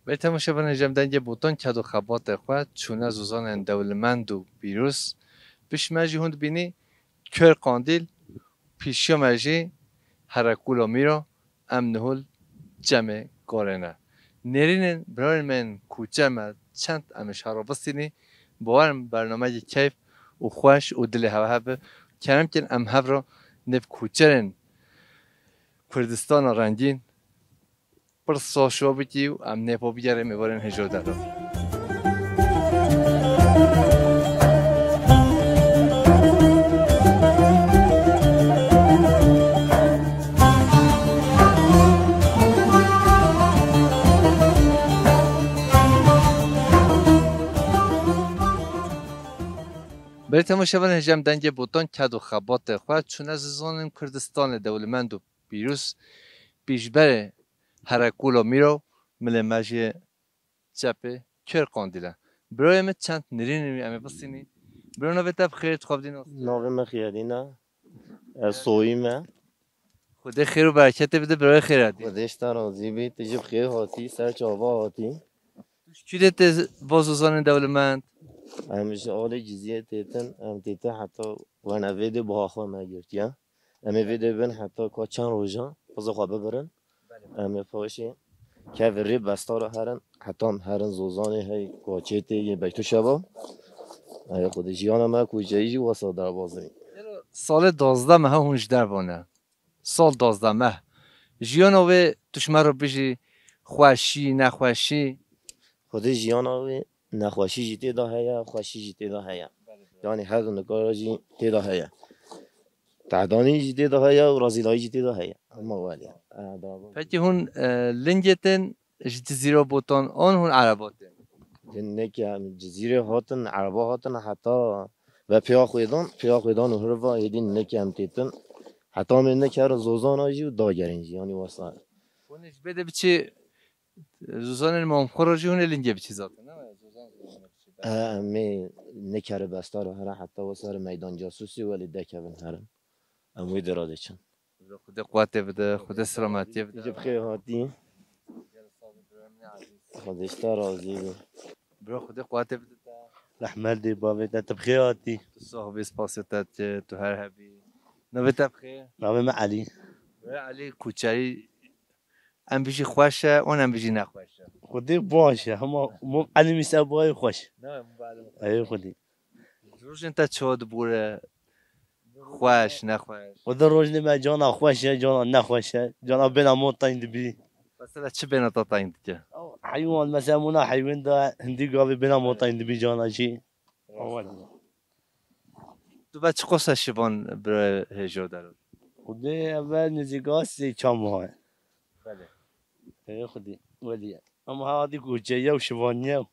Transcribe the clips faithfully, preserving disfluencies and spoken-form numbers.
Belê temaşevanên hêja em, dengê botan ked û xebatê xwe çûne zozanên dewlemend û pîroz. Pişt me jî hûn dibînî Kör Qandîl, pêşiya me jî Herekûla Mîro, em nihul Çemê Karê ne. Nêrînên birayên me yên koçer me çend em ê ji hev re bistînî, bawer im bernameyekî keyf û xweş û dilê hev hev be. Kerem kin em hev re nêv koçerên Kurdistana rengîn, pir saz şo bikî û em nêv xwe bigerê mêvarên hêja de re. Belê temaşevanên hêja em, dengê botan ked û xebatê xwe çûne zozanên Kurdistanê dewlemend û pîroz, pêşberê Herekûla Mîro, milê me jê çepê Kör Qandîl e. Birayê min çend nêrînên wî em ê bistînî. Biro, navê te bi xêr, tu xwe bidî nas. Navê min Xêrîn e. Ez soyî me. Xwedê xêr û bereketê bide, birayê xêr hatî. Xwedê ji te razî bî. Tu jî bi xêr hatî, ser çava hatî. Tu ji kû dê tê va zozanên dewlemend? Em ji alê Cizîrê têtin, em têtin heta wene vê dê buha xwe me girtiye. Em ê vê dê bin heta ka çend rojan, xweza xwe bibirin. Belê. Em ê paşê kevir rê besta re herin, heta em herin zozanê hey koçê tê yê Beytuşeva. Ey Xwedê jiyana me koçeyî jî wesa derbas bî. Salê duwazdeh meha hûn ji derve ne. Sal duwazdeh meh. Jiyana wê tu ji me re bijî, xweşî, nexweşî? Xwedê jiyana wê nexweşî jî tê de heye, xweşî jî tê de heye. Yanî her du nikara jî tê de heye. Tehdanî jî tê de heye û razîlayî jî tê de heye. Hema welê. Eh, da- Pekî hûn, e, lingê tên ji Cizîra Botan an hûn Ereba tên? Din neke em Cizîrê hatin, Ereba hatin heta ve pêya xwêdan, pêya xwêdan û hiriva êdî neke em têtin. Heta em ê nekerin zozana jî û dagerin jî, yanî wesa. Hûn ê ji bê de biçî zozanên mamxwe re jî hûn ê lingê biçî zaten, ne? Zozan, zozan biçî. E, em ê nekeri bestar here heta wesa re meydan casûsî welê dekevin herin. Em wê dê radêçin. Xwedê quwetê bide, Xwedê selametiyê bide. Ji bi xêr hatî. Xwedê ji te razî be. Bro, Xwedê quwetê bide te. Rehmet dê bavê te, tu bi xêr hatî. Tu sax bî, spasê te diçe, tu her hebî. Navê te bi xêr? Navê min Elî. Wê Elî, kuçerî em bijî xweş e, wan em bijî nexweş e. Xwedê baş e, hema mum elimî ser bayê xweş. Ne, mum elim. Ey Xwedê. Rojên te çawa dibûre? Xweş, nexweş? Xwedê rojnê me cana xweş e, cana nexweş e, cana bêna mo teng dibî. Mesela çi bêna te teng dike? Heywan, mesela muna heywan da hindî gavê bêna mo teng dibî cana jî. Rast e. Tu be çi qosa şivan bira hêjo dero? Xwedê eve nizîka sê çar mah e. Belê. Ey Xwedê, welî. Ama hadi ku çe yew şivan yew.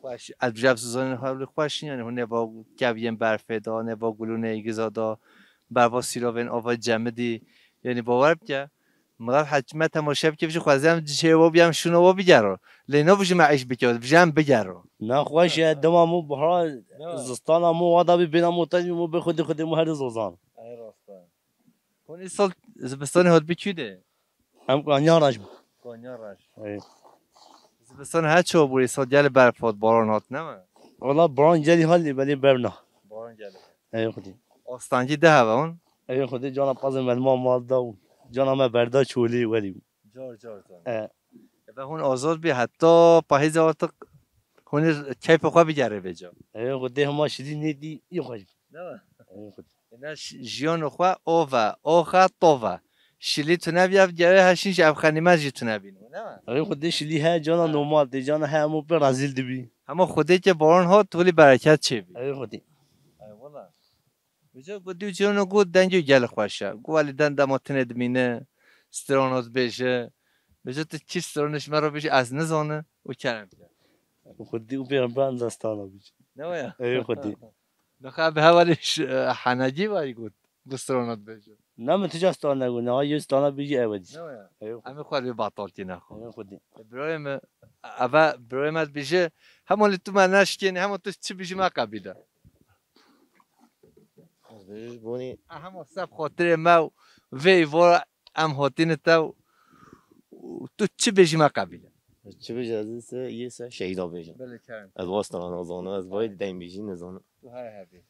Xweş, ez bijî ev zozanên hewlê xweş in, yanî hûn nêva keviyên berfê da, nêva gulûnê êgiza da, berva sîrovên ava cemidî, yanî bawer bike, mixev hecme temaşe bike, bijî xwezî em cihê we bî, em şûna we bigero. Lê nabijî me îş bike, bijî em bigero. Na xweş e, dema mû bihra, zistana mû wada bî, bêna mû tevî mû bê xwedî xwedî mû herî zozan. Ey rast e. Hûn îsal zibistanê hat bi kû de? Em Kanya Raj bû. Kanya Raj. Ey. Zibistanê her çawa bû, îsal gelê berf hat, baran hat, ne mi? Wala baran gelî hat lê belê berf na. Baran gelî. Ey Xwedê. Astengî de heve hûn? Ey Xwedê, cana pazê me dima mal da û cana me berda çolê welî. Car car zan. E. Eve hûn azad bî heta pahîza artık hûn ê keyfê xwe bigerê vêca. Ey Xwedê, hema şidî nêdî, î xweş bî. Ne mi? Ey Xwedê. Ene ş-, jiyana xwe ov e, ox e, tov e. Şilî tune bî, ev gere heşîn jî ev xenîmet jî tune bîn. Ne mi? Ew xwedî şilî he cana normal tê, cana he hemû pê rezîl dibî. Hema xwedê ke baran hat, holî bereket çêbî. Ew xwedî. Ey wala. Vêca ku dî cîrano got dengê gelek xweş e. Got welî den dema tine dimîne, strano dibêje. Vêca tu çi strano ji me re bêjî ez nizanim û kerem ke. Xwedî û pêxember destana bî. Ne waya? Ey xwedî. Niha bi hevalê ş-, e, henegî varî got. Got strano dibêje. Ne min tu ca stran negot. Niha yê strana bêjî ew e dî. Ne waya? Ey xwedî. Em ê xwe vê batal kî nexwe. Ey xwedî. E, birayê me, eve birayê me dibêje, hema li tu me neşkênî, hema tu çi bêjî me qebîle. Ez bêjim ji bonî. Em hema seb xatirê me û vê îvora em hatîne te û tu çi bêjî me qebîle. Çi bêjim ez ê se, yê se şehîda bêjim. Belê kerem. Ez wasta nazanim, ez vayê deng bêjî nizanim. Tu her hebî.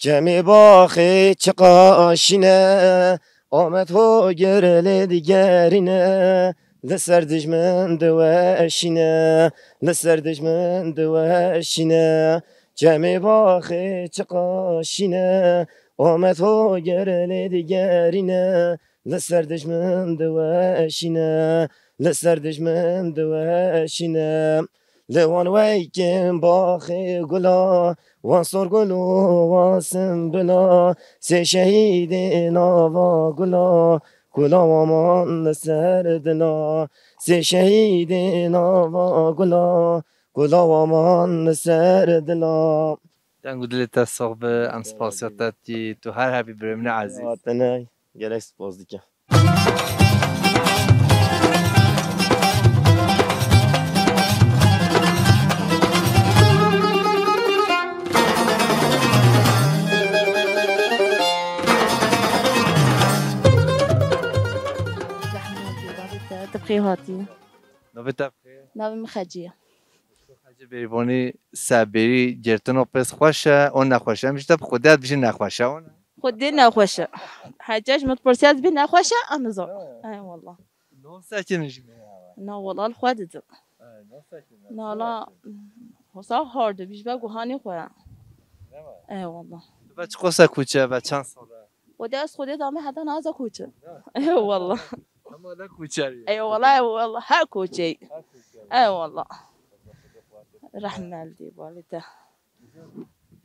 Çemê baxê çiqa şîne, Amed Hogir lê digerîne, li ser dijmin diweşîne, li ser dijmin diweşîne. Çemê baxê çiqa şîne, Amed Hogir lê digerîne, li ser dijmin diweşîne, li ser dijmin diweşîne. Li wan weykin baxê gula, wan sorgul û wan simbila, sê şehîdê nava gula, kula wan man li ser dila. Sê şehîdê nava gula, kula wan man li ser dila. Deng û dilê te sax be, em spasiya te dikî, tu her hebî birê min e ezîz. Hatine, gelek spas dikim. Zehmet oldu, bavê te, tu bi xêr hatî. Navê te bi xêr? Navê min Xecî ye. Xecî Bêrîvanî, sebêrî girtina pêz xweş e, an nexweş e? Em ji te bi xwedê dibêjin nexweş e, an e? Xwedê nexweş e. Hece ji min dipirse ez bê nexweş e, an nizam. Ha. Ey wallah. Nosekî min ji min ya. Na wallah li xwe didin. Ey, nosekî min. Na la, hosa hard dibî ji ber guhanê xwe. Ey wallah. Tu be çiqas e koçe, be çend sal e? Xwedê ez xwedê dame heta naza koçe. Ey wallah. Hema ne koçerî? Ey wallah, ey wallah, her koçey. Her koçerî. Ey wallah. Rehme li dê balê te.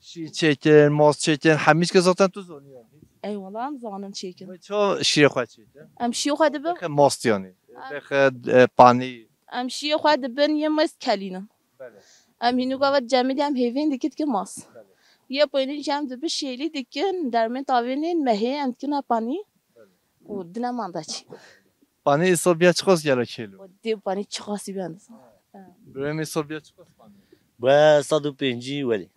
Şî çêkin, mas çêkin, hemî ke zaten tu zanî yanî. Ey wala em zanin çêkin. Wê çawa şîrê xwe çêkin? Em şîrê xwe dibin. Bexe mas yanî. Em bexe, e, panî. Em şîrê xwe dibin, yê mes kelînin. Belê. Em hînû gava cemidî em hêvên dikin, dikin mas. Belê. Yê pênî jî em dibi şêlî dikin, dermên tavênên mehê em dikin panî. Belê. Û dine manda çî. Panî îsal biya çiqas gelo kêlo? Û dê panî çiqasî biya niza. Birêmî îsal biya çiqas panî? Be sed û pêncî welî.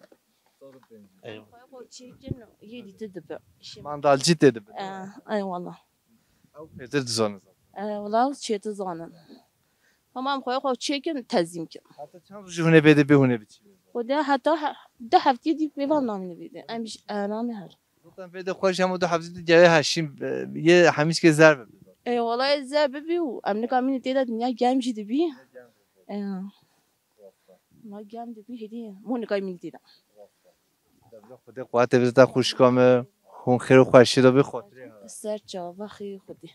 Sed û pêncî. Eyvallah. Xwe xwe çêkin yê dîtir dibe. Mandalcî tê dibe. Ey, ey wallah. Ew pêtir dizanin zaten. Ey wallah, ew çêtir zanin. Hema em xwe xwe çêkin tezîm kin. Heta çend rojî hûn ê vê de bê hûn ê biçî? Xwedê heta he-, du heftê dî pê van namîne vê de. Em jî, e, namê her. Zaten vê de xwe jî hemû du heftê dî gere heşîn, e, yê hemîskê zer bibi. Ey wallah zer bibi û em nika mînî tê de dinya germ jî dibî. Ey. Ma germ dibî hêdî, mû nika mînî tê de. Xwedê quwetê bide te xwişka me, hûn xêr û xweşî de bî xatirê. Ser çava xêr Xwedê.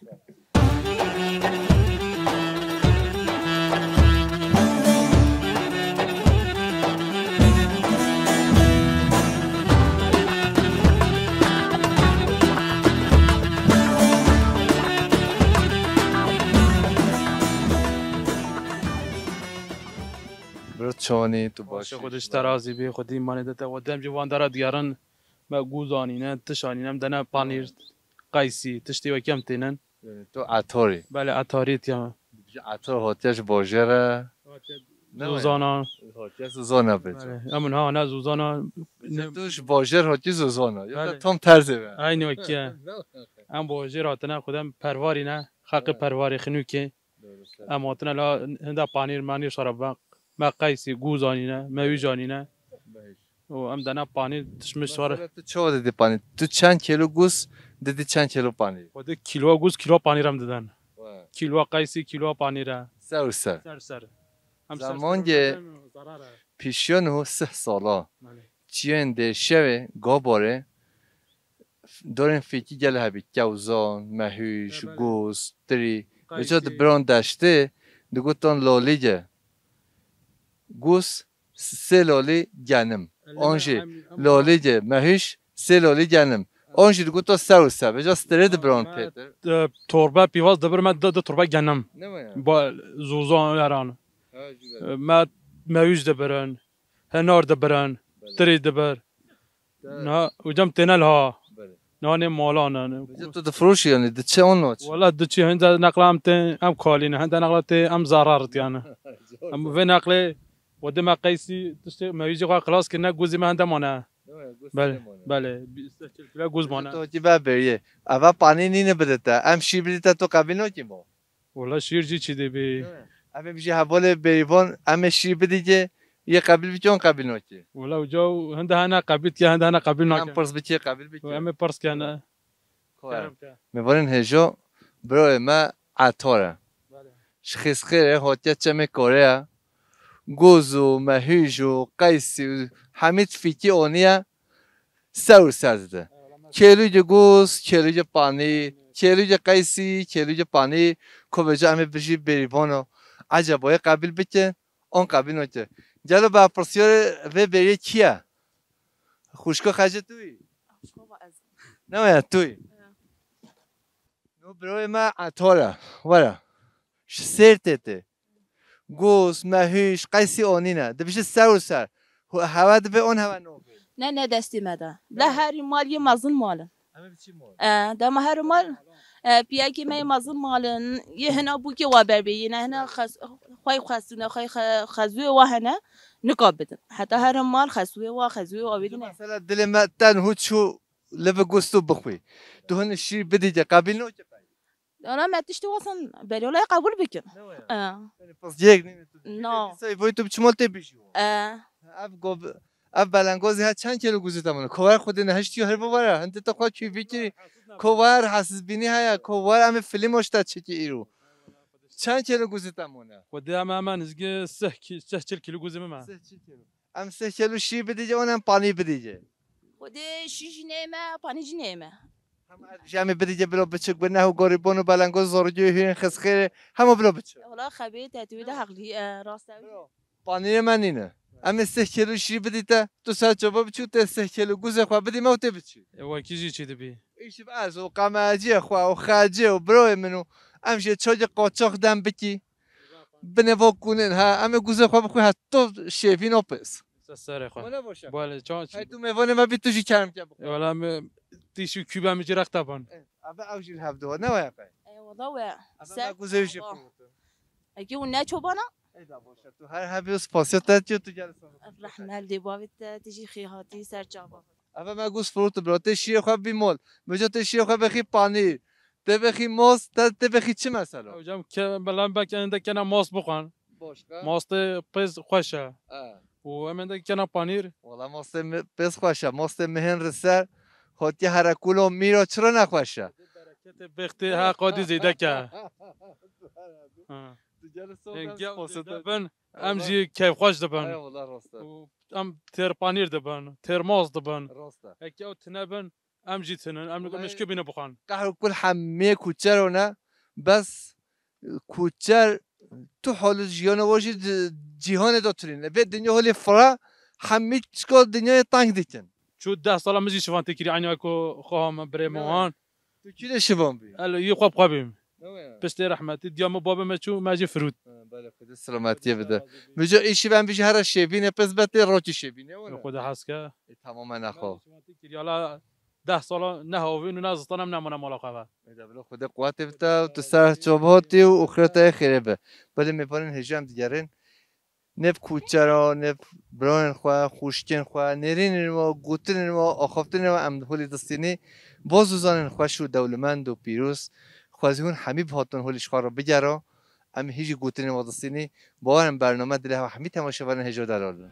Bro, çawanî, tu baş Baş î? Xwedê ji te razî bî, Xwedê îmanê de te we dem jî van dara digerin, me gûz anîne, tiş anîne, em dene panîr, qeysî, tiştê wekî em tênin. Yanî tu etarî? Belê, etarî tiya. Dibêje etar hatiye ji bajêr re? Hatiye Ne Zozana. Hatiye Zozana bêje. Belê, em niha ne Zozana. Bêje tu ji bajêr hatî Zozana. Ya da Belê. Tam terzê be. Aynı wekî ye. Em bajêr hatine, xwedem pervarî ne, xeqê Belê. Pervarê xinûkê. Doğru, sen. Em hatine la hinda panîr manîr şarabe. Me qeysî, gûz anîne, me wî jî anîne. Behiş. Û em dene panîr tişmiş şar. Mesela tu çawa didî panîr? Tu çend kilo gûz didî çend kilo panîr? Xwedê kîloa gûz, kîloa panîr em didin. Wa. Kîloa qeysî, kîloa panîr e. Ser û ser. Ser ser. Em ser Zemangê ser em zarar e. Pîşiya niho sih sala. Belê. Çiyên Dêrşevê, Gabarê, dorên fîkî gel hebî. Kewzan, mehûj, Ebe. Gûs, tirî. Vêca di Qeysî. Biran deştê, digotan lolîge. Gûs, s-, sê lolî genim. Elli An jî em, em lolîge, mehûj, sê lolî genim. An jî digoto ser û ser. Vêca stirê di biran Ebe. Pêtir. E, torbe pîvaz dibir me du, du torbe genim. Ne mi ya? Ba, zûzan heran. Ha, jû E, me, mehûj dibirin. Henar dibirin. Belê. Tirî dibir. Te- Na, hocam têne liha. Belê. Nanê malan yani. Vêca tu difiroşî yani, diçe on naçe? Wala diçe hinde neqla em tê, em kalîne, hinde neqla tê, em zarar yani. Zor, Em zor. Vê neqlê, wedê me qeysî, tiştê mewîzî xwe xilas kirine, gûzî me hinde mane. Değil mi? Gûz Belê, sene mane. Belê. Bi-, seh çil kilo gûz mane. Tu ki be beriye. Eva panî nîne bidite. Em şî bidite tu qebîl nokî bo. Wala şîr jî çi dibî? Em ê bijî hevalê bêrîvan, em ê şîr bidî ki, yê qebîl bike, on qebîl nake. Wala uca hende hene qebîl ke, hende hene qebîl nake. Em pirs bike, qebîl bike. Em ê pirs kene. Kerem ke. Mêvanên hêjo, birayê me Etar e. Belê. Ji Xêzxêrê hatiye çemê Koreya. Goz û mehûj û qeysî û hemî fîkî oniye. Ser û ser dide. Kêlûcê gûz, kêlûcê panî, kêlûcê qeysî, kêlûcê panî, ku vêca em ê bijî bêrîvano. Eceba yê qebîl bike, on qebîl nake. Gelo berpirsiyarê vê bêriyê kî ye? Xwişka xecê tu yî? Xwişka ez. Ne ya tu yî? Ya. No birayê me Etar e. Were. Ji Sêrtê tê. Gûz, mehûj, qeysî onîne. Dibêje ser û ser. Hu-, hewe dibe on hewe nobê. Ne, ne destê me de. Ne? La herî mal yê mezin mal in. Em ê biçî mal. E, dema herî mal, e, piyekê me yê mezin mal in. Yê hina bûkê wa ber bê. Yê ne hina xes-, xwey xwestûne, xwey xe-, xezûyê wa hene. Nika bidin. Heta herî mal xezûyê wa, xezûyê wa wê dine. Mesela dilê me ten hû çû li bi gûstû bixwî. Tu hin şîr bidî de qebîl noke. Wala me tiştê wasan berê wala qebûl bikin. Ne waya? E. Yani pirsgirêk nîne tu. No. Dîsa îvoyê tu bi çi mal tê bijî? E. Ev go-, ev belengozî ha çend kêlo guzê te mane? Ko wer xwedê nehiştiyo her bivara. Hindê te xwe kî bikirî. Ko wer hesizbînî haya. Ko wer em ê filmo ji te çekî îro. Çend kêlo guzê te mane? Xwedê em, em nizgî seh kî-, seh çil kîlo guzê me me. Seh çil kêlo. Em seh kêlo şî bidîce, on em panî bidîce. Xwedê şî jî neyme, panî jî neyme. Hem ev jî em ê bidîce bilo biçik bi neh û gorîbon û belengoz zorgî û hîrên xizxêrê, hema bilo biçik. Wala xebê te tu de heqlî, e, rast e. Bilo, panîrê me nîne. Em ê seh kêlo şî bidî te, tu ser çava biçû te seh kêlo guzê xwe bidî me û tê biçî. E, wekî jî çi dibî? Îşiv ez û qameciyê xwe û xecê û biroyê min û em jê çocê qoçox dem bikî. Binê vo kûnin ha, em ê guzê xwe bixwe heto şêvîn o pês. Se serê xwe. Wala boşa. Wala çawa çi? Hey tu mêvanê me bî tu jî kerem ke bixwe. Wala me tîş û kübe mi cî rexta ban. Ebe ew jî li hev diwa, ne waya qey? Ey wala we. Ebe me guzê jî xwe. Eki û ne çobana? Ey da boşa, tu her hebî spasiya te diyo tu gel sana. Rahmel de bavit te, tu jî xî hatî ser çava. Eve me gûz firût bira. Tê şîrê xwe bî mol. Mijo tê şîrê xwe vexî panîr. Tê vexî mos, te, tê vexî çi mesela? Hocam ke, belam bek ende kena mos bixwan. Başka? Mos tê pêz xweş e. E. Û em ende kena panîr. Wala mos tê mi-, pêz xweş e. Mos tê mihên riser. Hotiye herekûlo mîro çira nexweş e. Bereketê bextê ha qadî zêde ke. Ha. Tu gel so Enge û zêde bin. Em jî keyfxweş dibin. Eyvallah, rast e. Û em têr panîr dibin, têr mos dibin. Rast e. Heke ew tine bin, em jî tinin. Em Wallahî mişkî bîne bixwan. Qehr û kul hemê kuçero ne, bes kuçer tu holî jiyana we jî di cîhanê de turîne. Vê dinya holî fira, hemî çiko dinyayê teng dikin. Çû deh sala min jî şivan tê kirî, eyna ku xwe hame birê min wan. Tu kî de şivan bî? El yê xwe bi xwe bîm. Ne waya? Piştê rehmetî diya min babê me çû, me jî firût. Ha, belê, Xwedê selametiyê bide. Mijo îşî ben bijî here şêvînê pis be tê rokî şêvînê wala. Xwedê hez ke. E, tamam, me nexo. Kiryala deh sala ne havîn û ne zistan em nemane mala xwe ve. Êda bilo Xwedê quwetê bide û tu ser çobotî û oxiretê xêrê be. Belê mêvanên hêja em digerin. Nêv kuçera, nêv birayên xwe, xwişkên xwe, nêrînên we, gotinên we, axaftinên we em holî distînî. Boz û zanên xweş û dewlemend û pîroz. Xwezî hûn hemî bi hatin holî ji xwe re bigera. Em hî jî gotinên we distînî. Bawer in bername dilê hev hemî temaşevanên hêja delal bin.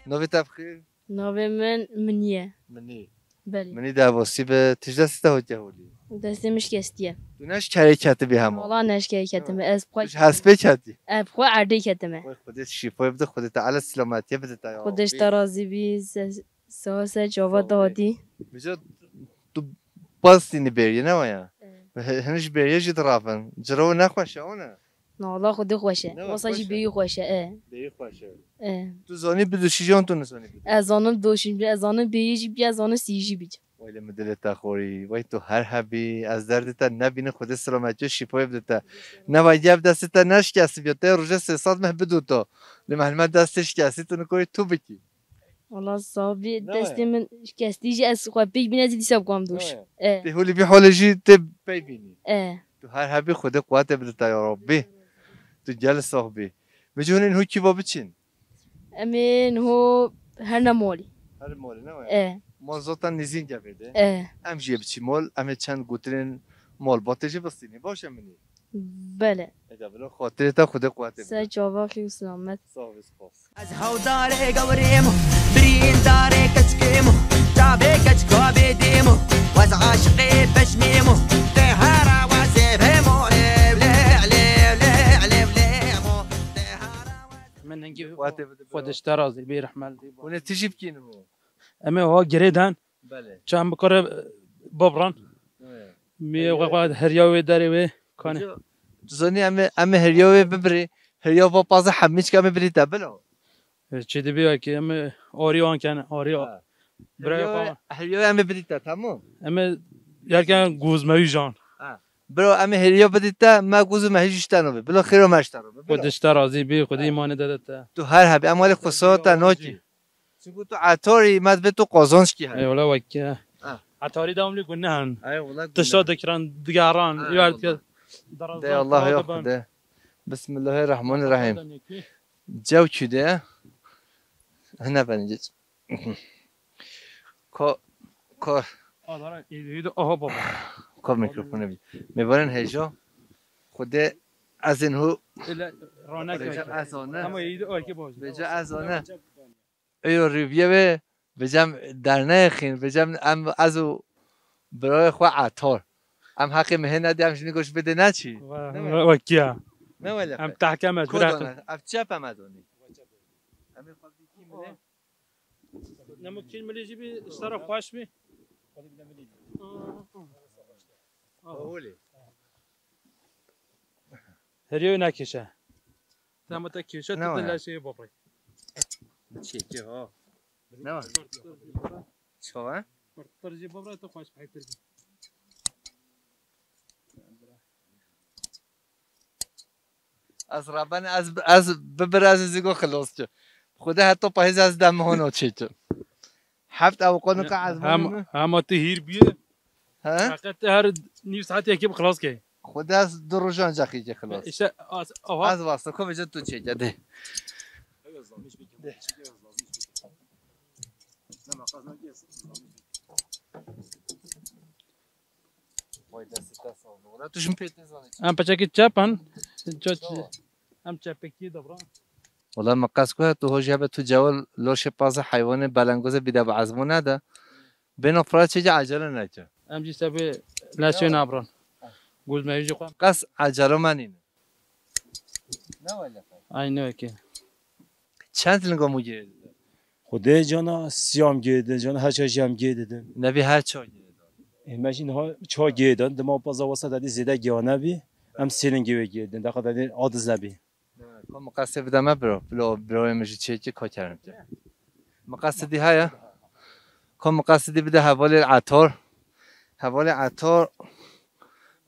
Navê te bi xêr? Navê min Minî ye. Minî. Belê. Minî, derbasî be, tu ji destê te hatiye holî? Destê min şikestiye. Tu ne ji kerê ketibî hema? Wala ne ji kerê ketime. Ez xwe Tu ji hespê ketî? Ez xwe erdê ketime. Xwedê şîfayê bide, Xwedê Teala silametiye bide te ya Xwedê ji Rabbî. Te razî bî, se-, saha ser çava Sağ ol. Dadî. Bica tu bastînî bêriyê, ne waya? Evet. Hi-, hin ji bêriyê jî dirafin. Ciro nexweş e, o ne? Na, wala Xwedê xweş e. Ne wasa jî xweş e? Bêyî xweş e, e. Bêyî xweş e. E. Tu zanî bidûşî jan tu nizanî bidûşî? Ez zanim doşîn bî, ez zanim bêyî jî bî, ez zanim sî jî bî. Wey lê min dilê te xorî. Wey tu her hebî. Ez derdê te nebînim, Xwedê silametiye şîfayê bide te. Ne wey ev destê te ne şikestî bî. Te rojê sê sed meh bidû to. Lê me hilme destê şikestî tu nikorî tu bikî. Wala sax bî, Ne destê waya? Min şikestî jî ez xwe pêk bîne zî dîsa bikam doş. Ne waya? E. Tê holî vî holê jî tê pey bînî. E. Tu her hebî, Xwedê quwetê bide te ya Rabbî. Tu gel sax bî. Min cû hûn ên hû kî va biçin? Em ên ho her ne molî. Her molî ne waya? E. Mol zaten nêzîn gevê de. E. Em jî yê biçî mol, em ê çend gotinên mol. Ba tê jî bistînî. Baş e Minî? Belê. Eda bila xatirê te Xwedê quwetê bide. Ser çava xî û silamet. Sağ ol, spas. Ez hewdarê gewrêm, birîndarê keçkêm, çavê keçka bêdêm, ez aşiqê peşmêm, tê hera wazê bêmo, lê, lê, lê, lê, lê, lê, mo, tê hera wazê Min hingî Xwedê bide, xwe bro. Dişte razî bê, rehmet lê. Hûn ê tijî bikînin hû? Em ê ha girê den. Belê. Çend bikare babran. Evet. Mi Heriya. Xwe xwe heriya wê derê wê kanê. Hocam, tu zanî em ê, em ê heriya wê bibirê. Heriya va paza hemî çika em ê birî te bilo. E, çi dibi ya ki em ê arî wan ken, arî Ha. Biraya Heriya wê, xwe. Heriya wê em ê birî te, tamam? Em ê yerken guzmewî jan. Ha. Bro, em ê heriya bidî te, me guzmewî ji te nove. Bilo xêro me ji te nove. Xwe Bilo. Dişte razî bî, xwe Ha. Dî îmanê de de te. Tu her hebî, em welê xwe sawa te nakî. Çunku tu etarî, me divê tu qazançkî heyî. Ey wala wekî. Ha. Etarî dewam lê gune hen. Ey wala gune. Tişta dikirin, digeran, Ha, ey wala. Dike darazan De Allah ya xwe de. Bismillahirrahmanirrahim. Cew kü de. Hine ben geç. Ko, ko. Adara, iyi, iyi de, aha baba. Ko mikrofonu bir. Mebarin hejo. Xwedê ez ên hu. Ele, rana Beca keke. Ez ona. Ama iyi de, o ki boz. Beca ez ona. Eyo rîviyê wê, vêcem dernexîn, vêcem em ez û birayê xwe Etor. Em heqê mihê nedî, em jî nî goş bidê neçî? Wa-, Ne wa-, wekî ya. Ne wele Em qe. Tehkem ez, Ko bira dane? Ev çep em ez onî. Em ê xwe bikî milê. Nemo kîn milê jî bî, ji te re xweş bî. Holê. Herî wê nekêşe. Dema te kêşe, Ne tu wa? Dilê şeyê bapay. Bi çêkê ha. Ne wa? Çawa? Pirtir jî bapay, tu xweş heytir bî. Ez raben, ez, ez bibir, ez zigo xilos ki. Xwedê heta pahîz ez dem hono çêkim. Heft ew qonu ka ez Hem, hem tu hîr bîye. He? Feqet her nîv saet yekê bi xilas key. Xwedê ez du rojan cexî ki xilas. İşte az, aha. Ez wasta ko veje tu çêke de. Vay destê te sağ ol. Wala tu jin pê tê zanî. Em peçekî çep in. Ço-, Ço? Em çepekî dabra. Wala me qas ku tu hojî hebe tu cewil loşê paza heywanê belengozê bîde bi ezmûne de. Bêno fira çêce ecele neke. Em jî sebê leşê nabran. Gul me jî xwe. Qas ecele me nîne. Ne wele qas. Ay ne wekî. Çend lingo mû gêrê dide? Xwedê cana siyam gêrê dide, cana her çar jî em gêrê dide. Nebî her çar gêrê dide. Ê, me jî niha çar gêrê dan, dima paza wasa dadî zêde gêwa nebî. Em sê lingê wê gêrê dide. Deqa dadî adiz nebî. Ko miqasê bide me biro, bilo biroyê min jî çêkî ko kerim ki. Miqasê dî heye? Ko miqasê dî bide hevalê Etor. Hevalê Etor,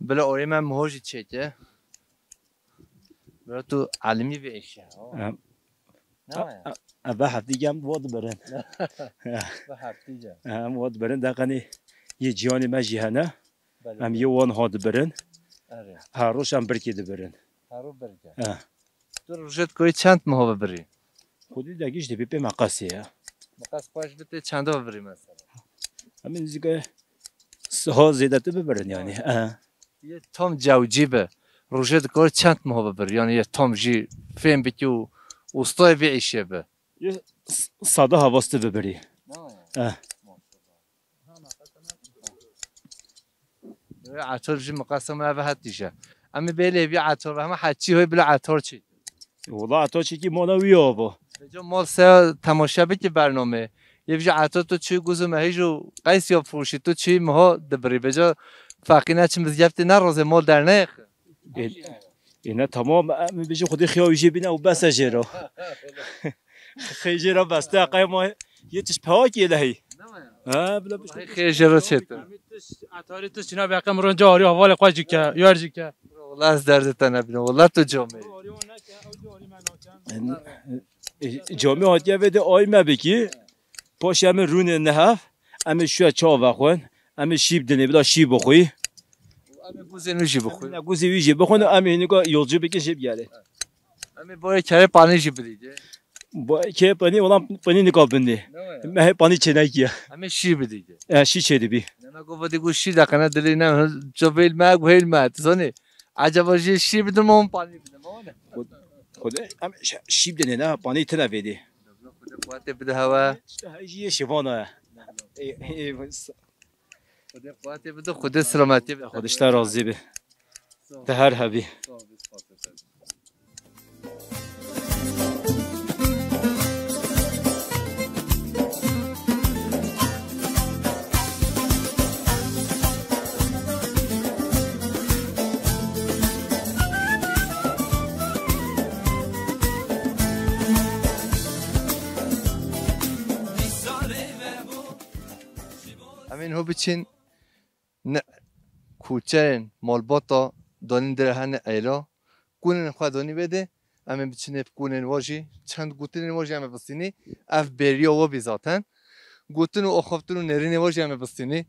bilo orê me miho jî çêkî. Biro tu elimî vê işe. Em. Ne ya? Eve heftî gem vo dibirin. Ve heftî gem. Em vo dibirin, de qenî yê ciyanê me jî hene. Belê. Em yê wan ha dibirin. Erê. Her roj em birkê dibirin. Her roj birkê. Eh. Tu rojê dikorî çend miho bibirî? Xwedî de giş dibî pê meqasê ya. Meqas xweş bi tê çenda bibirî mesela? Em nizîke siha zêdetir bibirin yani. Ha. Eh. Yê tam cewcî bi. Rojê dikorî çend miho bibirî? Yani yê tam jî fêm bikî û ustayê vê îşê bi. Yê s-, sada havastı bibirî. Ne var ya? Eh. Maşallah. Etor jî miqasem eve het dîje. Em ê bê lê vî etor ve hema heçî hoy bila etor çî. Wala etor çîkî mala wî ava. Beco mal se temaşe biki bername. Yê vî etor tu çi guzu me hêj û qeys ya furşî tu çi miha dibirî. Beco feqîne çi mizgeftê ne roze mal derneyek. Ê, ê, ne tamam, em bijî Xwedê xiya wî jê bîne û bes e jê re. Xê jê re bes te, qey ma yê tiş pewa kê lehî. Ha, bila biş- Xê jê re çêtir. Etarî tu çina be qem ron carî havalê xwe jî ke, yar jî ke. Wala ez derdê te nebînim. Wala tu camê. Ê, camê hatiye vê de ay me bikî. Paşê em ê rûnê nehev, em ê şûya çawa vexwin, em ê şî bidinê, bila şî bixwî. Em ê guzên wî jî bixwin. Em ê guzê wî jî bixwin û em ê hinika yolcî bikin jê bigerê. Em ê boyê kerê panî jî bidî. Bo-, kerê panî, wala panî nika bindê. Ne ya? Me hê panî çênekiye. Em ê şî bidî. E, şî çêdibî. Ne me got, vadi got şî de qene dilê ne, covêl me, guhêl me, tu zanî. Acaba jê şî bidim, on panî bidim, o ne? Xwedê, em şî bidinê ne, panî tine vêdê. Xwedê quwetê bide hewe. Tişta her jî yê şevana ye. Ê, ê, Xwedê quwetê bide, Xwedê selametiyê bide. Xwedê ji te razî be. Te her hebî. Sağ ol, biz Em ên ho biçin ne kuçeyên malbata danîn dire hene eyla. Kûnên xwe danî vê de, em ê biçinê bi kûnên wa jî, çend gotinên wa jî em ê bistînî. Ev bêriya wa bî zaten. Gotin û axaftin û nêrînê wa jî em ê bistînî.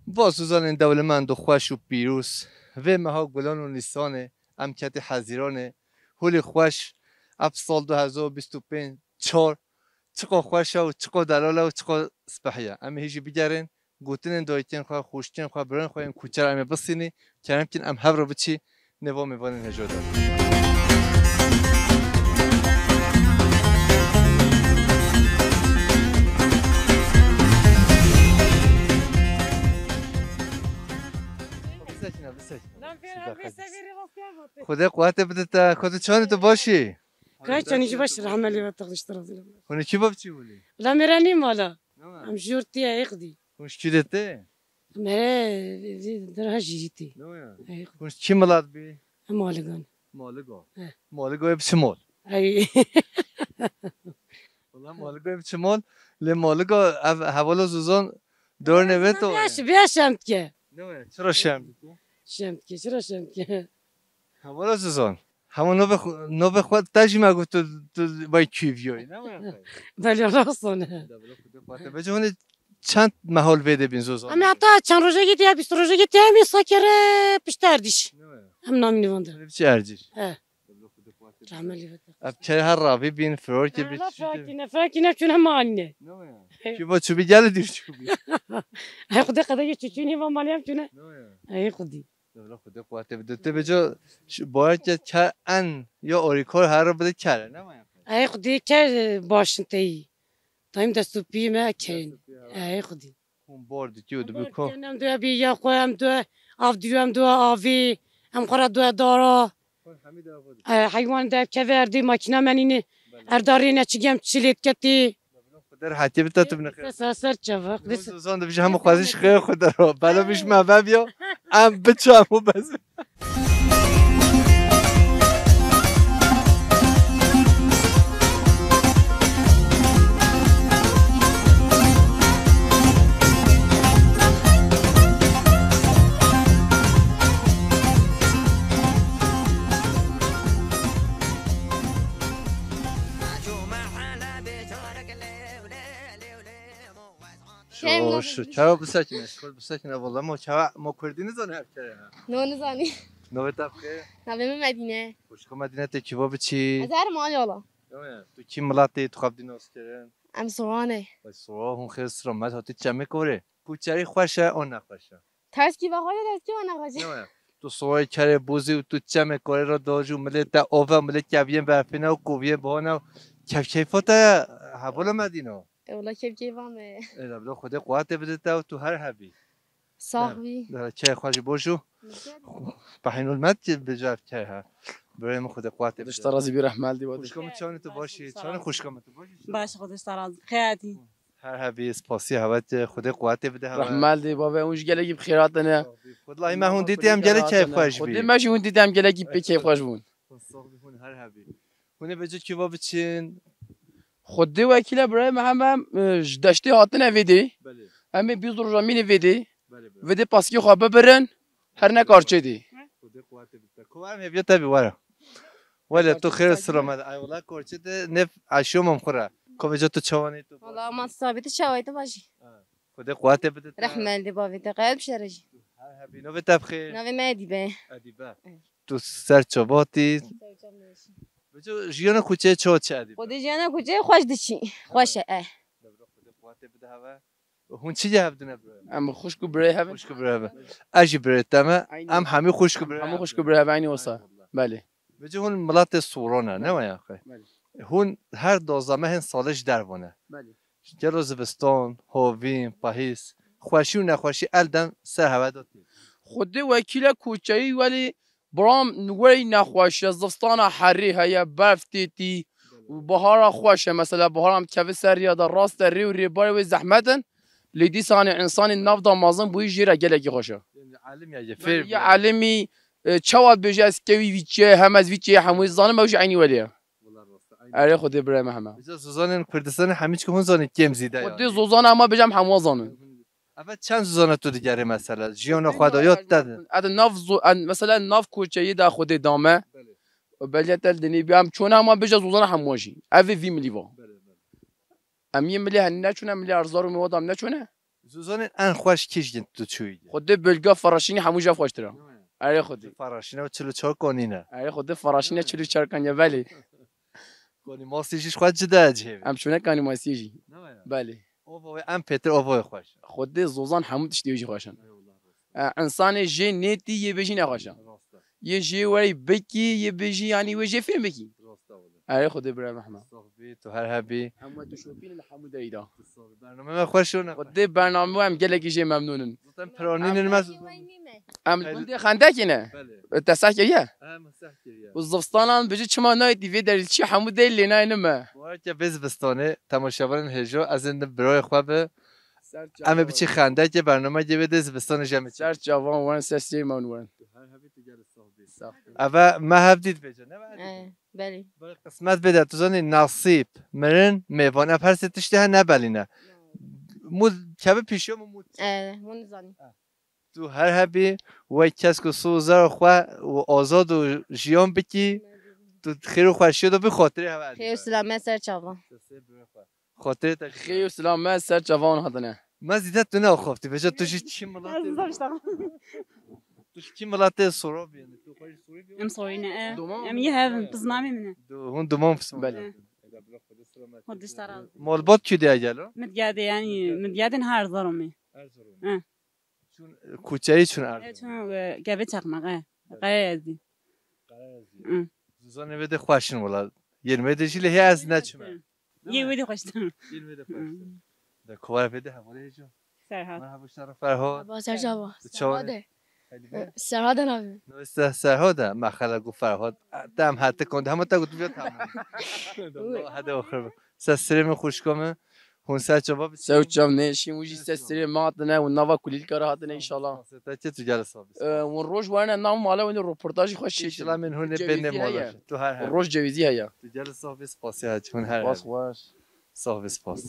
Va zozanên dewlemend û xweş û pîroz. Vê meha gulan û nîsanê, em ketî hezîranê. Holê xweş, ev sal du hezar û bîst û pênc, çar, çiqa xweş e û çiqa delal e û çiqa spehî ye. Em ê hê jî bigerin. Gotinên dayikên xwe, xwişkên xwe, birayên xwe yên kuçer em ê bistînî, kerem kin em hev re biçî nêva mêvanên hêja de. Bisekine, bisekine. Xwedê quwetê bide te, xwedê çanê tu baş î? Kay çanî jî baş, rehme lê ve te, Xwedê ji te razî be. Hûn ê kî ve biçî holê? La mêre nî mala. Ne me? Em jor tiye êq dî. Hûn ji kî de tê? Em here vê, vê dera jîrî tê. Ne ya? Ey. Hûn ji kî milat bî? Em Maligan. Maliga. He. Maliga yê bi çi mal? Ey. Wala Maliga yê bi çi mal? Lê Maliga ev hevala zozan dornê vê to. Bêş, bêş şem dike. Ne ya? Çira şem dike? Şem dike, çira şem dike? Hevala zozan. Hema navê xwe, navê xwe te jî me got tu, tu vay kîviyoyî, ne waya xwe? Belê, rast e. Debilo Xwedê xwe te. Vêca hûn ê çend mehal vê de bîn zozan? Em heta çend rojekî tê, bîst rojekî tê, em ê sakere pişt erdîş. Ne waya? Em namînê van de. Hûn ê biçî erdîş. He. Debilo Xwedê xwe te. Rahme lê ve te. Ev kerê her ravî bîn, firorkê bîn. Ela çi tê? Firakîne, firakîne çûne malîne. Ne waya? He. Çû va çû bî gelê dîr çû bî. Ay Xwedê qedekê çûçûnî va malî em çûne. Ne waya? Ay Xwedê. Dewla Xwedê quwetê bide. Tu bêca ş-, bayeke ke en ya orîkor her bide kere, ne ma ya? Ey Xwedê ker, e, baş in teyî. Dayim dest û piyê me kerin. Dest û piyê, ha. Ey Xwedê. Hûn bar dikî û dibi ko. Bar dikin, em dua bê ya xwe, em dua av dî, em dua avê, em xwe re dua dara. Xwe hemî dua xwe dikî. E, heywan de keve erdê makîna menîne. Belê. Erdarê ne çi gem çi lê diketê. Xwedê rehetiyê bide tu binixê. Te ser ser çava. Xwedê ser. Zozan dibêje hemû xwezî ji xêr Xwedê re. Bela bîş me vebiya. Em biçe hemû bez. Şo, şo, çawa bisekine, şol bisekine, valla ma çawa, ma kurdî nizane ev kere ha. No nizanî. Navê te bi xêr? Navê min Medîne. Xwişko Medîne, tê kî va biçî? Ez herim Anyala. Yo ya, tu kî milatê, tu xwe bi dî nas kirin? Em Soranê. Vay Sora, hûn xêr sira me hatî çemê korê. Kuçerî xweş e, an ne xweş e? Teskî ve xweş e, teskî ve nexweş e. Ne waya? Tu soyê kerê bozî û tu çemê korê re dajî û milê te ove, milê keviyên berfîne û koviyên bihane û Kevkeyfa te hevala Medîna. E, wala kevkeyfa me. Ê, bila Xwedê quwetê bide te û tu her hebî. Sax bî. Çay xwe ji bo jû. Pehînul met ki bi cav çay ha. Birayê min Xwedê quwetê bide. Xwedê ji te razî bî, rehmel dî. Xwişka min çawanî tu baş î? Çawanî xwişka min tu baş î? Baş, Xwedê ji te razî bî. Xêr hatî. Her hebî, spasî hevet, Xwedê quwetê bide hevet. Rehmel dî, bavê hûn jî gelekî bi xêr hatine. Xwedê me hûn dîtî em gelek keyfxweş bî. Xwedê me jî hûn dîtî em gelekî pê keyfxweş bûn. Hûn her hebî. Hûn ê vêca kî va biçin? Xwedê wekîle birayê me heme, e, ji deştê hatine vê dê. Belê. Em ê bîst roja mînê vê dê. Belê, belê. Vê dê paskê xwe bibirin, her ne karçê dê. Xwedê quwetê bide. Ko em hêviya te bî were. Wele tu xêr selamet. Ay wala karçê dê ne aşiyo mam xure. Ko vêca tu çawanî tu? Wala aman sabit çawayê tu bajî. Ha. Xwedê quwetê bide te. Rehmel dê bavê te, qeyel bişere jî. Her hebî. Navê te bixê? Navê me Edîbe. Edîbe. Evet. Tu ser çava tî. Ser çava tî. Vêca jiyana kuçeyê çawa çi Edîbe? Xwedê jiyana kuçeyê xweş diçî. Xweş e, eh. Debra Xwedê quwetê bide heve. Hûn çi ye hevdine birayê? Em xwişk û birayê hev in. Xwişk û birayê hev in. Ez jî birayê te me. Aynen. Em hemî xwişk û birayê hev in. Hemî xwişk û birayê hev in, aynî wisa. Belê. Vêca hûn miletê Soran e, ne waya xwe? Belê. Hûn her dozdeh mehên salê ji derve ne. Belê. Gelo zivistan, hovîn, pahîz, xweşî û nexweşî el den ser hewe de tê. Xwedê wekîle koçeyî welî biram werî nexweş e, zivistana herî heye, berf tê tî, û bihara xweş e, mesela bihara em dikeve ser riya de rast e, rê û rêbarê wê zehmet in, lê dîsanê însanê nav de mezin bûyî jê re gelekî xweş e. Yanî elim ya ye, fêr bûye. Elimî, e, çawa dibêje ez kewî vî çiyê, hem ez vî çiyê hemûyê zanim, ew jî eynî welê ye. Wala rast e, eynî. Erê Xwedê birayê me heme. Vêca zozanên Kurdistanê hemî çikî hûn zanî kêm zî de. Xwedê yani. Zozan ama bêjam hemû zanin. Eve çend zozana tu digerê mesela? Jiyana xwe de ya te de? Ede nav zo-, en, mesela nav koçeyê de Xwedê dame. Belê. Belê te dinê bi em çona ama bêje zozana hemû jî. Ev ê vî milî va. Belê, belê. Em yê milê hen neçûne, milê erzar û mewad em neçûne? Zozanên en xweş kîj in tu çûyî? Xwedê bölga Faraşînî hemû jî xweştir e. Erê Xwedê. Faraşîne û çil û çar kanî ne. Erê Xwedê Faraşîne çil û çar kanî ye, belê. Kanî masî jî xwe cide cihê. Em çûne kanî masî jî. Ne ya? Belê. Ova wê em pêtir ova wê xweş. Xwedê zozan hemû tiştê wê jî xweş in. Eyvallah, rast. E, însanê jê nêtî yê bêjî nexweş e. Rast e. Yê jê werî bikî, yê bêjî, yanî wê jê fêm bikî. Rast e wele. Erê Xwedê bira mehme. Sax bî, tu her hebî. Hemû tu şopînin li hemû derî de. Tu sax bî. Bername me xweş û ne xweş? Xwedê bername em gelekî jê memnûn in. Zaten piranînin me. Em gundê Xendekê ne. Belê. Te seh kiriye? He, me seh kiriye. Û zivistanan bijî çima nayê tî vê derî çi hemû derî lê nayê me. Warke vê zivistanê temaşevanên hêjo ez ê birayê xwe bi. Em ê biçî Xendekê bernameyê vê dê zivistanê jî em ê çî. Ser çavan werin, ser sêr me werin. Her hebî tu gelê sax bî. Sax bî. Eve me hev dît bêje, ne me hev dît? Belê. Belê qismet bê de tu zanî nasîb, mirin, mêvan, ev her sê tiştê he nebelîne. Mû keve pîşiya min mû. E, hûn zanî. Tu her hebî wek kes ku sozera xwe û azad û jiyan bikî, tu xêr û xweşiya de bi xatirê hev erdî. Xêr û silamet ser çavan. Xatirê te. Xêr û silamet ser çavan hatine. Me zîde tu neaxaftî. Vêca tu ji kî miletê? Ez zor işte. Tu ji kî miletê Sorobî? Tu xwe ji Sorobî? Em Sorî ne, e. Em yê hev in, piznamê min e. Hûn duman pisin. Belê. Xwedê selamet. Malbat kî de gelo? Midyadê, yanî midyadên her zaromê. Her zaromê. Çûn, e, kuçeyî çûn Erzurum. Evet, çûn, e, gevê çaqmaq, e. Evet. Qereya Ezdî. Qereya Ezdî. Hı. Zozanê vê de xweş in wela. Yên wê de jî lê hê ez neçime. Yê wê de xweş in. Yên wê de xweş in. Hı. De kovara vê de hevalê jî. Serhat. Merhaba, şeref Ferhat. Merhaba, ser çava. Serhat e. Serhat e navê. Navê Serhat e. Mexele gu Ferhat. Dem hete kon, hema te got vê tamam. Hadi oxir. Ser serê min xwişka min. Hûn ser çava biçin. Ser çav neşîn, hûn jî ser serê me hatine, hûn nava kulîlka re hatine înşallah. Te tu gel sabî. Ee, hûn roj werne nav mala, hûn röportajî xwe çêkin. Înşallah min hûn ê bêne mala. Tu her her. Roj cewîzî heye. Tu gel sabî, spasî hec, hûn her her. Spas xweş. Sağ ve spas.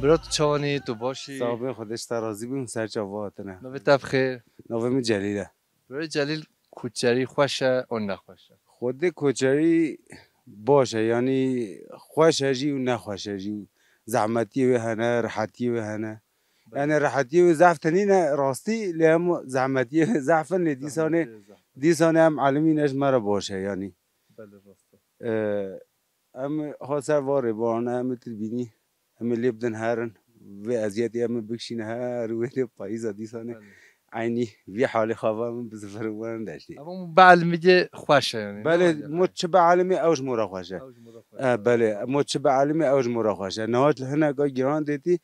Bira, tu çawanî, tu başî? Sax bin, Xwedê ji te razî bin, ser çava hatine. Navê te bi xêr? Navê min Celîl e. Birê Celîl, koçerî xweş e an nexweş e? Xwedê koçerî baş e, yanî xweş e jî û nexweş e jî. Zehmetiyê wê hene, rehetiyê wê hene. Yani rehetiyê wê zehf tenî ne rastî, lê hemû zehmetiyê wê zehf in, lê dîsanê, dîsanê em elimî ne ji me re baş e yani. Belê, rast e. Ee, em ha ser va rêbarane, em tir bînî, em ê lê bidin herin, vê eziyetê em ê bikişîne her wê dê payîza dîsanê. Belê. Eynî vî halê xwe va em bi zivirin werin deştê. Ama bi elimî dê xweş e yani. Belê, mo çi bi elimê ew ji mo re xweş e. Ew ji mo re xweş e. E, belê, mo çi bi elimê ew ji mo re xweş e. Niha hineka giran dêtî,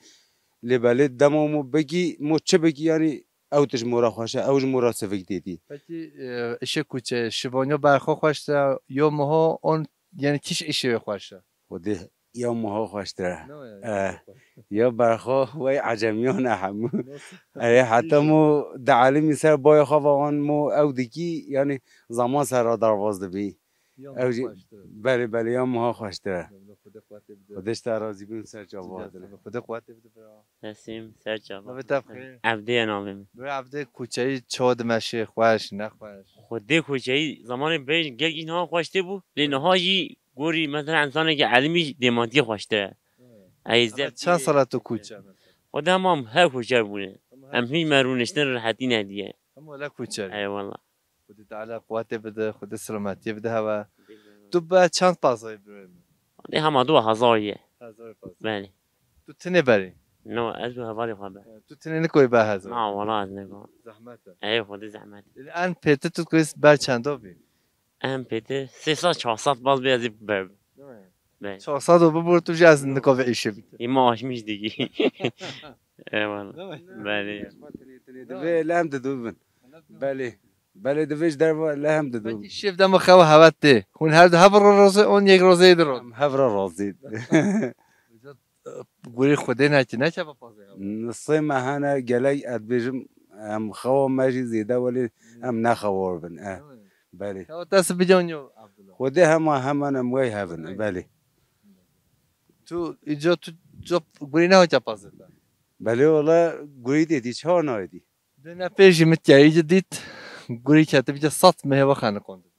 lê belê dema mo bikî, mo çi bikî yani ew tu ji mo re xweş e, ew ji mo re sivik dêtî. Pekî, e, îşê kuçe, şivanyo berxwe xweş e, yo miho on, yani kîş îşê wê xweş e. Xwedê ya miho xweştir e. Ne o yani, Eh, xweş. Ya berxwe wey ecemiyan e hemû. Nasıl? Erê heta mo di elimî ser bayê xwe ve wan mo ew dikî, yani zaman ser re derbas dibî. Ya Ew miho jî xweştir e. Belê, belê, ya miho xweştir e. Xwedê quwetê bide. Xwedê ji te razî bin, ser çava hatine. Xwedê quwetê bide bira. Tesîm, ser çava. Navê te bi xêr? Evdê ye navê min. Bira Evdê kuçeyî çawa dimeşê, xweş, nexweş? Xwedê kuçeyî zamanê bêj gelkî niha xweş tê bû. Lê niha jî gorî mesela insanekî elimî jî dêmatiyê xweştir e. Ey Ama zevkê çend sala tu kuçe mesela? Xwedê hema em her kuçer bûne. Hema her Em hîç me rûniştin rehetî nediye. Hema wele kuçer. Eyvallah. Xwedê Teala quwetê bide, Xwedê selametiyê bide hewe. Tu be çend pazayê birayê min? Xwedê hema du hezar ye. Hezar pazayê. Belê. Tu tinê berî? No, ez û hevalê xwe be. E, tu tinê nikorî be hezar? Na, wala ez nikom. Zehmet e. Ey, Xwedê zehmet. Lê en pêtir tu dikorî ber çenda bî? En pêtir sê sed çar sed baz bê ez ê ber. Değil mi? Belê. Çar sed û bibûr tu jî ez nikovê îşê bikî. Îma aşmîş dikî. Eyvallah. Değil mi? Belê. Divê lem de dubin. Belê. Belê divê ji derve lem de dubin. Peki şev dema xewa hevet tê. Hûn her du hev ro rozê on yek rozê di ro. Em hev ra razî. Gurî Xwedê nekî, ne çava pazê hev. Nisê me hene gelek ez dibêjim, em xewa me jî zêde welê em ne xewar bin. Eh. Değil mi? Belê. Xewa te sibican yo Abdullah. Xwedê hema heman em wey hev in. Wey. Belê. Tu îca tu cop gurî nehaça pazê te? Belê wala gurî dêdî, çawa nayêdî? Dê ne pê jî min tiyayî ci dît, gurî ketibî ci sed mehê ve xeniqandibî.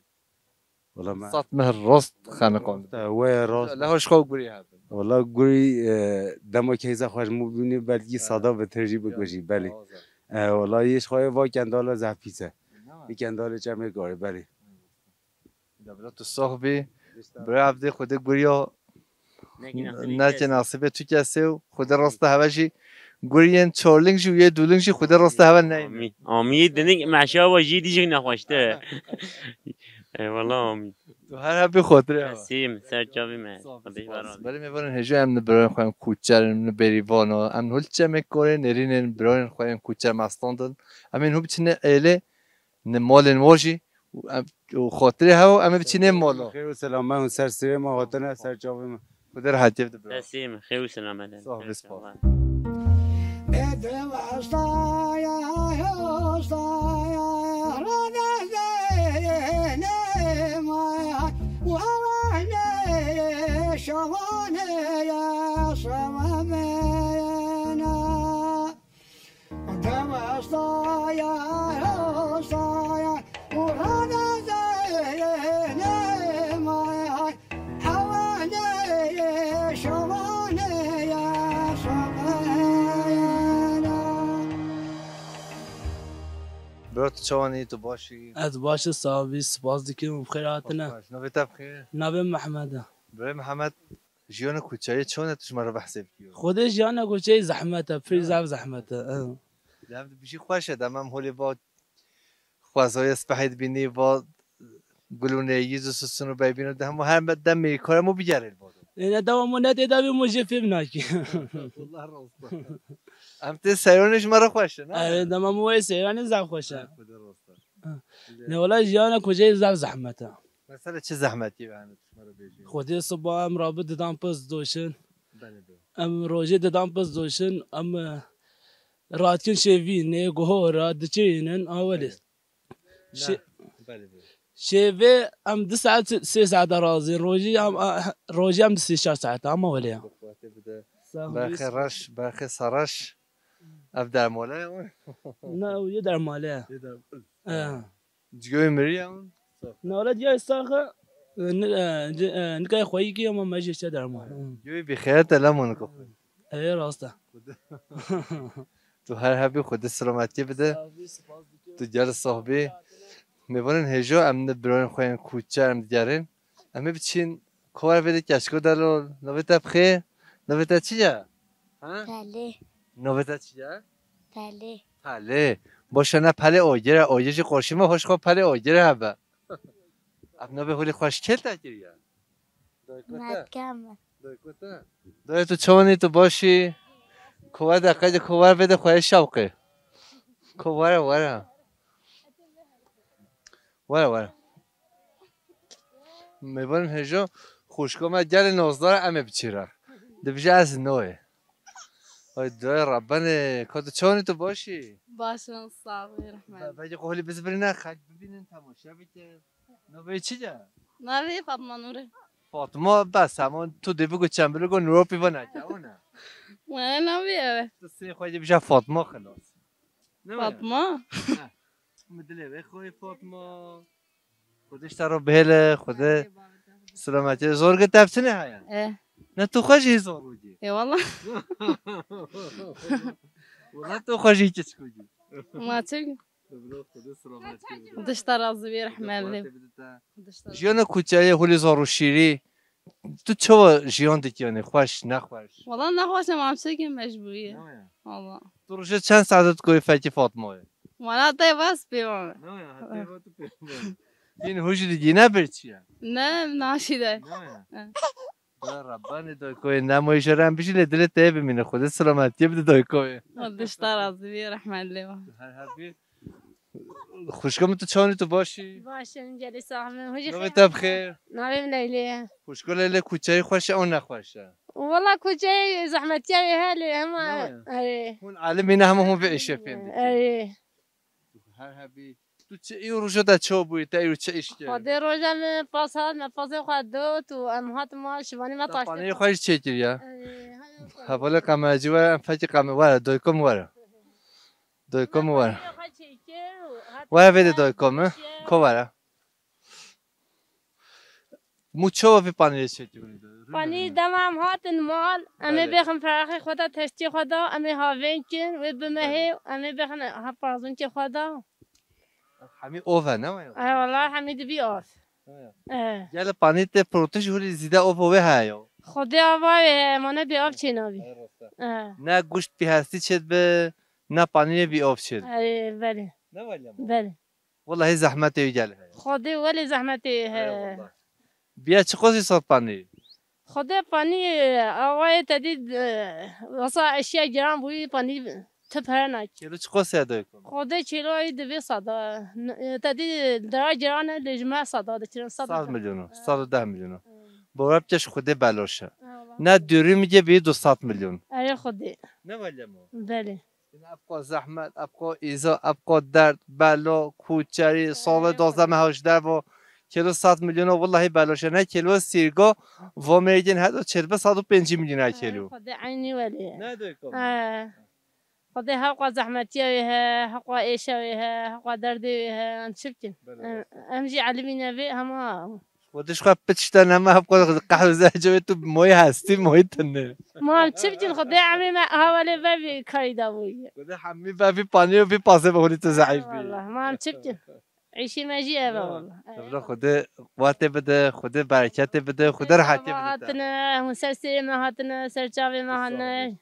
Wala me Sed meh rast xeniqandibî. Te wê rast. Lehoş xwe gurî hebin. Wala gurî, e, dema keyza xweş mû bînî belkî Ha. sada bi tirjî Ya, bikujî, belê. Awaza. E, wala yê ji xwe va kendala zehpîse. Ne? Yê kendalê çemê karê, belê. Da bila tu sox bî. Bira Evdê Xwedê guriya Nekî nasibê neke kes. Nasibê tu kesê û Xwedê rasta heve jî guriyên çorling jî û yê dûling jî Xwedê rasta heve neyne. Amîn. Amî yê dinik meşa ve jî dî jî nexweştir. Eyvallah amîn. Tu her hebî xotirê heve. Tesîm, ser çavî me. Sağ ol, Xwedê spas. Berê me varin hêja em ni birayên xwe yên kuçer in, ni bêrîvan o. Em hul çemek korê nêrînên birayên xwe yên kuçer me standin. Em ên hû biçine êlê. Ni malên wa jî û em, û xatirê hew em ê biçînê mala. Xêr û selame hûn ser sirê me hatine, ser çavê me. Xwedê rehetiyê bide bira. Tesîm, xêr û selame de. Sağ ol, spas. Bro, tu çawan î, tu baş î? Ez baş im, sax bî, spas dikim, bi xêr hatine. Baş, navê te bi xêr? Navê Mehmed e. Birê Mehmed, jiyana kuçeyê çawan e tu ji me re behsê bikî? Xwedê jiyana kuçeyê zehmet e, pir zaf zehmet e. Hı. Dem dibijî xweş e, dem em holê va xwezayê spehê dibînî, va gulûnê yî zû susun û beybîn û dem û her me demê kar em û bigerê li bado. Êne dewam û ne tê dawî û jê fêm nakî. Wallah rast e. Em tê seyranê ji me re xweş e, ne? Erê, dema min wê seyranê zaf xweş e. Ha, Xwedê rast e. Ha. Lê wela jiyana kuçeyê zaf zehmet e. Mesela çi zehmetî hene tu ji me re bêjî? Xwedê siba em rabî didan pirs doşin. Belê, belê. Em rojê didan pirs doşin. Em, e, radikin şêvî, nê guhora, diçirînin, a welê. Belê. Şê-, Ne, belê, belê. Şêvê em du saet, sê saet razî. Rojî em, a, rojî em du sê çar saet, ama welê ya. Xwedê bide. Sağ ol, Berxê reş, berxê serreş. Ev dermale ye? Ne, ew yê dermale ye. Yê derm-, E. Cigewê mirî ye hûn? Newlet ya sax e, ni-, e, ci-, e, nikayê xweyî kî ama me jê çe derman. Hı. Cigewê bîxeyret e, lema nika xwe. Ê, rast e. Tu her hebî, Xwedê selametiyê bide. Sağ ol, spas dikim. Tu gel sohbî. Mêvanên hêjo, em ne birayên xwe yên kûçer em digerin. Em ê biçin kovara vê de keçko delol. Navê te bi xêr? Navê te çi ye? Ha? Pelê. Navê te çi ye? Pelê. Pelê. Boşa ne pelê ogire, ogir jî qoşî me, hoş xwe pelê ogire hebe. Ev navê holê xweş kê te kiriye? Dayko te? Metka me. Dayko te? Dayê tu çawanî, tu başî? Kova de qeyde, kova vê de xwe şewqê. Ko were, were. Were, were. Mêvanên hêjo, xwişka me gelê nozdar em ê biçîre. Dibije ez noyê. Ay dayê Rebbenê, ka tu çawanî, tu başî? Baş in, sağ ol, rehmet. Be-, belkî qolî bizbirîne, xelk bibînin, temaşe bikin. Navê çi ye? Navê Fatma Nûr e. Fatma, bes, hema tu dê bigo çend bigo Nûropî va neke, o ne? Wene navê ev e. Tu sê xwe jî bije Fatma xilas. Ne wene? Fatma. Heh. Min dilê wê xwe Fatma. Xwedê ji te re bihêle, Xwedê selametiyê. Zorgê te ev çi ne heye? E. Ne tu xwe jî zor bûyî. E, wala. Wala tu xwe jî kiçik bûyî. Ma çi bikî? Xwedê selametiyê bide. Xwedê ji te razî bî, rehmet lê. Xwedê ji te. Jiyana kuçeyê holê zor û şîrî. Tu çawa jiyan dikî, yanî xweş, nexweş? Wala nexweş e, ma çi bikî, mecbûrî ye. Ne ya? Wala. Tu rojê çend saet dikoyî fekî Fatmayê? Wala te vas pê wan. Ne ya, heta va tu pê wan. Hîn hûj digîne bir çi ye? Ne, naşî de. Ne ya? E. Dayê Rebbanê daykoyê nemoyê jê re em bijî lê dilê te yê bimîne. Xwedê selametiyê bide daykoyê. Xwedê ji te razî bî, rehmet lê wan. Her her bî. Xwişka min tu çawanî, tu başî? Baş in, gelî sax bin. Hûn jî xêr. Navê te bi xêr? Navê min Leylê ye. Xwişka Leylê, kuçeyê xweş e an nexweş e? Wala kuçeyê zehmetiya wê he lê hema. Ne ya? Erê. Hûn alimî ne hema hûn vê êşê fêm dikî. Erê. Her hebî. Tu çi îro roja te çawa bûyî, te îro çi îş kir? Xwedê roja min pas hat, me pasê xwe dot û em hatin ma şivanî me taştê. Panîrê xwe jî çêkiriye. Erê, haya xwe. Hevalê qemecî were, em fekî qeme-, were, doyko min were. Doyko min were. Panîrê xwe çêkir û hatin. Were vê de doyko min. Ko were. Mû çawa vî panîrê çêkirî? Panîr dema em hatin mal, em ê bêxin feraxê xwe de, teştê xwe de, em ê havên kin, wê bimehê, em ê bêxin hepazûnkê xwe de. Hemî ov e, ne waya? E, wala hemî dibî ov. E. Gele panîr tê protîn jî holî zîde ov û wê heye yo. Xwedê ava wê heye, ma ne bê av çênabî. E, rast e. E. Ne goşt bî hestî çêdibe, ne panîrê bî av çêdibe. E, belê. Ne waya ma? Belê. Wellahî zehmetê wî gel heye. Xwedê welê zehmetê wî heye. Eyvallah. Biya çiqasî sat panî? Xwedê panî, awayê te dî, e, wesa eşya giran bûyî, panî tu pere nakî. Kêlo çiqasî ye dayko? Xwedê kêloyî divê sada. N-, e, te dî dira giran e, lê ji me sada dikirin, sed. Sed milyon o, sed û deh milyon o. Bora bike ji Xwedê beloş e. Eyvallah. Ne dûrî min gê bî du sed milyon. Erê Xwedê. Ne waya ma? Belê. Ina epqo zehmet, epqo îza, epqo derd, belo, kuçerî, salê dozdeh me hewş dervo, kêlo sed milyon o, wellahî beloş e. Ne kêlo sîrgo, vo mêrgên heto çêdibe sed û pêncî milyon e kêlo. Xwedê eynî welê. Ne dayko? He. Xwedê heqwa zehmetiya wê he, heqwa êşa wê he, heqwa derdê wê he, em çi bikin? Belê. Em, em jî elimîne vê hema. Xwedê ji xwe piç te nema, hevko qehweze cewê tu moyî hestî, moyî tune. Ma em çi bikin, Xwedê emê me hevalê vevî karî da bûye. Xwedê hemî vevî panî û vî pasê ve holî tu zeîf bî. Eyvallah, ma em çi bikin? Îşî me jî ev e, wallah. Tevra Xwedê watê bide, Xwedê bereketê bide, Xwedê rehetiyê bide te. Hatine, hûn ser sêrê me hatine, ser çavê me hatine.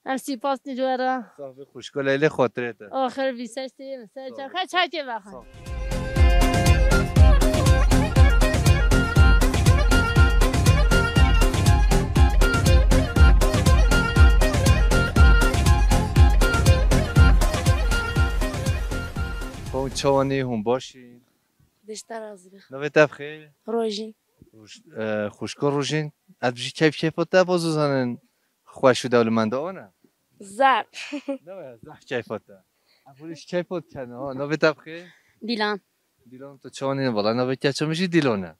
Em sîpas dî ji we re. Sax be, xwişko Leylê, xotirê te. Axir bî ser sê, ser çav. Xwe çakê vexe. Sax. Hûn çawanî, hûn başî? Dişta razî be. Navê te bi xêr? Rojîn. Roj-, e, xwişko Rojîn. Ez jî keyf keyfa te bo zizanin xweş û dewlemend e, ne? Zaf. Ne be, zaf keyfa te. Ev hûn jî keyfa te ne, ha. Navê te bi xêr? Dîlan. Dîlan, tu çawanî ne? Wala navê keça min jî Dîlan e.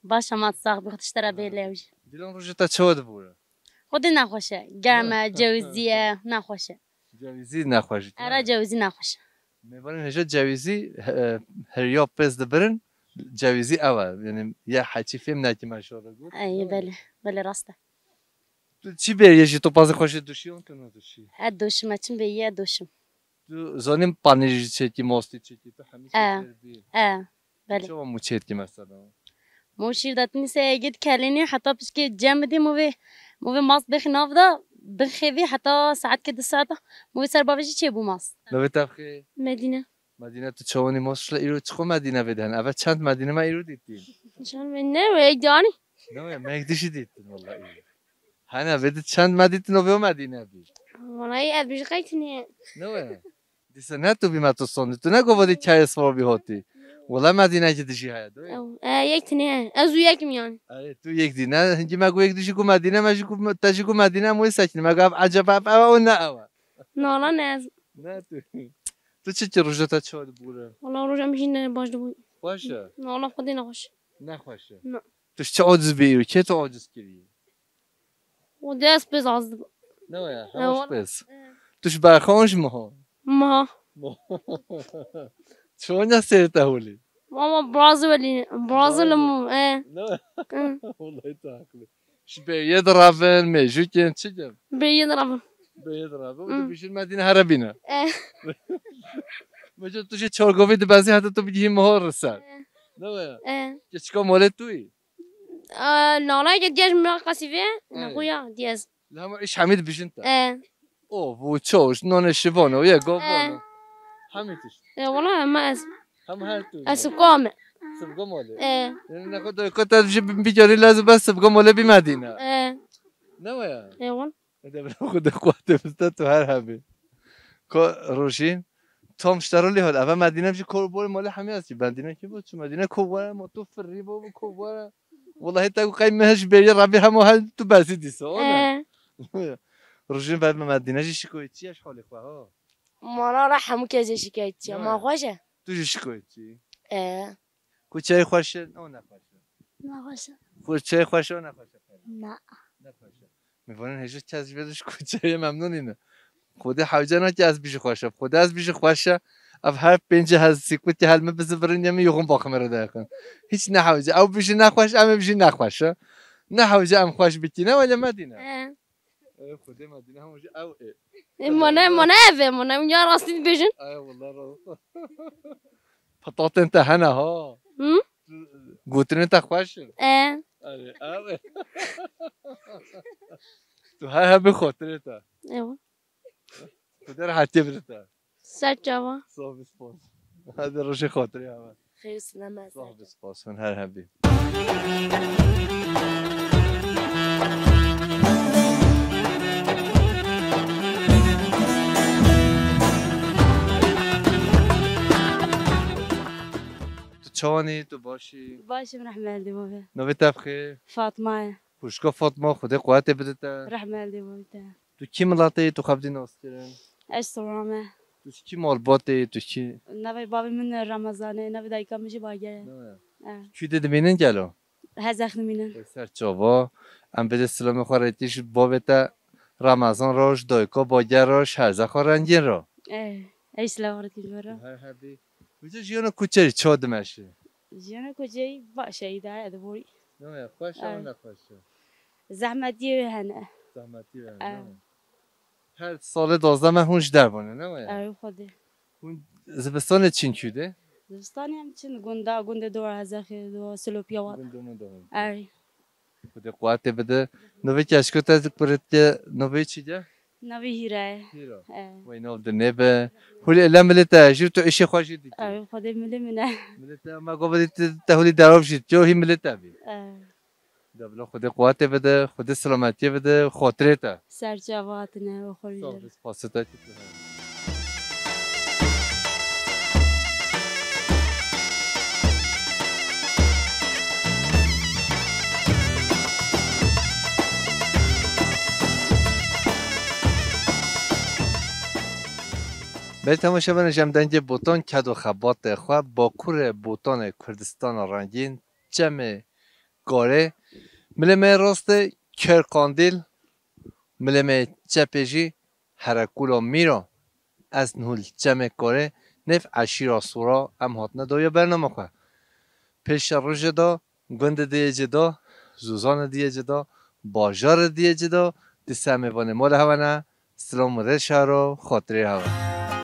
Baş e, ma sax bî, Xwedê ji te re bê lew jî. Dîlan, roja te çawa dibûre? Xwedê nexweş e. Germ e, cewizî ye, nexweş e. Cewizî nexweş e. Era cewizî nexweş e. Mêvanên hêja cewizî, e, heriya pêz dibirin, cewizî ew e. Yanî ya heçî fêm nekî me şo re got. Ey, belê, belê rast e. Tu çi bêriye jî, tu pazê xwe jî duşî, tu naduşî? Ez doşim, ez çim bêriye, ez doşim. Tu zanî panîrî jî çêkî, mastî çêkî, tu hemî E. Çêkî bî. E, Tu belê. Çawa mû çêkî mesela? Mû şîr datinî se egê dikelînî, heta pişkê cem bidî mû vê, mû vê mast bixî nav da, bixêvî heta saetkê du saeta, mû vê ser bavê jî çêbû mast. Navê te bi xêr? Medîne. Medîne, tu çawanî, maşallah, îro çiqo Medîne vê de hene? Eve çend Medîne me îro dîtîn? Çend Medîne ve ek danî? Ne we, me ek dişî dîtin vallahi îro. Hene vê de çend me dîtin, o vê o Medîne bî. Vallahi ez bijî qey tinê. Ne we? Dîse ne tu bî me tu sondî. Tu ne gova dî kayê sor bî hotî. Wala Medîne ki dijî heye, do. Ew, e, yek tinê. Ez û yekim yani. Erê, tu yek dî. Ne, hingî me gu yek dijî gu Medîne, me jî gu, te jî gu Medîne, em wê sekinî. Me gu ev eceba ev ew ne ew e. Nala ne ez. Ne tu. Tu çi ki roja te çawa dibûre? Wala roja min jî ne baş dibû. Xweş e? Na, wala xwedê nexweş. Nexweş e? Na. Tu ji çi aciz bî îro? Kê tu aciz kiriye? Xwedê ez pêz aciz dibim. Ne waya, Ya, hewaş wala. Pêz. E. Tu ji berxan ji miha? Miha. Çi wanya sêr te holî? Ama biraz welî, biraz Biraz. Lim, e. Ne? Hı. Vallahi tu haklı. Ji bêyê direvin, mêjûkên çi kim? Bêyê direvin. Bêyê direvin. Hı. Û dibêjin Medîne here bîne. E. Meca tu jî çargovî dibezî heta tu bigihî mihor ser. E. Ne waya? E. Keçika molê tu yî? E, nalay ke diye ji min qasî vê, E. Ne xuya, diye ez. Li hema îş hemî dibêjin te. E. Ov û çoş, nonê şivano, ye govano. E. Hemî tişt. E, wala hema ez. Hema her tu. Ez sibka me. Sibka molê. E. Yani ne kadar kota ji bigarî lazim bes sibka molê bî Medîne. E. Ne waya? E, wala. Ede bila xwe de xwate biste tu her hebî. Ko Rojîn, tam ştero lê hol. Eve Medîne jî kor bor mole hemî astî. Medîne ki bu, çi Medîne ko were, ma tu firrî bo, bu ko were. Wallahi te ku qey me ji bêrî Rabbî hemo hel tu bezî dîsa, o ne? E. Rojîn ve me Medîne jî şikoyetçi ye ji holê xwe, ha. Mana ra hemû kes jê şikayetçi ye. Ne? Ma xweş e. Tu jî şikoyetçi. E. Kuçeyê xweş e, o ne xweş e? Ne xweş e. Kuçeyê xweş e, o ne xweş e? Na. Ne xweş e. Mêvanên hêja kes ji vê ji kuçeyê memnûnî ne. Xwedê hewce nake ez bijî xweş e. Xwedê ez bijî xweş e. Ev her pêncî hez sîkutî hel min bizivirîn yê min yuxum baximê re daxin. Hiç ne hewce. Ew bijî nexweş, em ê bijî nexweş e. Ne hewce em xweş bikî ne, wele Medîne. E. E, Xwedê Medîne hemû jî ew ê. E, mane, mane ev e, mane ya rastî dibêjin. Ay, wallah rast. Petatên te hene ha. Hı? Gotinên te xweş in. E. Erê, ew ê. Tu her hebî xotirê te. Ew. Xwedê rehetiyê bide te. Ser çava. Sağ ol, spas. Hadi rojê xotirê hewe. Xêr û silamet. Sağ ol, spas. Hûn her hebî. Tu çawanî, tu başî? Baş im, rehme li dê bavê. Navê te bi xêr? Fatma ye. Xwişka Fatma, Xwedê quwetê bide te. Rehme li dê bavê te. Tu kî miletê yî, tu xwe bidî naskirin? Ez Sora me. Tu ji kî malbatê yî, tu kî? Navê bavê min Remezan e, navê dayika min jî Bager e. Ne? E. Kû de dimînin gelo? Hezek dimînin. Ser çava. Em bide silamê xwe rêtî ji bavê te Remezan re, ji dayika Bager re, ji herza xwe rengîn re. E, ey silav xwe rêtî ji we re. Her hebî. Wîca jiyana kuçerî çawa dimeşe? Jiyana kuçerî baş e, îdare diborî. Ne ya, xweş e, Evet. Ne xweş e? Zehmetiyê wê hene. Zehmetiyê wê hene, Evet. Ne? Her salê duwazdeh meh hûn ji dervan e, ne ya? Evet, Xwedê. Hûn zivistanê çin kû de? Zivistanê em çin gunda, gundê dora Hezexê, dora Silopiya wat. Gundê min de hûn. Evet. Xwedê quwetê bide. Navê keşka te kuretke navê çi ye? Navê Hîra ye. Hîra. E. Wey nav dinê be. Hûlê ele milê te jî tu işê xwe jî dikî. Ew, Xwedê milê min e. Milê te me gava dî te, te hûlî derov jî dikî, hî milê te bî. E. De bila Xwedê quwetê bide, Xwedê selametiyê bide, xotirê te. Ser çava hatine, we xwe Sağ ol, bî. Spasê te ki tu hene. Belê temaşevanê, ji em dengê Botan ked û xebatê xwe, Bakurê Botanê Kurdistana Rengîn, Çemê Karê, milê me rastê Ker Qandîl, milê me çepê jî Herekûla Mîra. Ez niho li Çemê Karê, nêv eşîra Sora, em hatine dawiya bernama xwe. Pêşerojê de gundê diyê cida, zozanê diyê cida, bajarê diyê cida, Dîsa mêvanê mala hewa ne. Silam û rê şaro, xatirê hewa.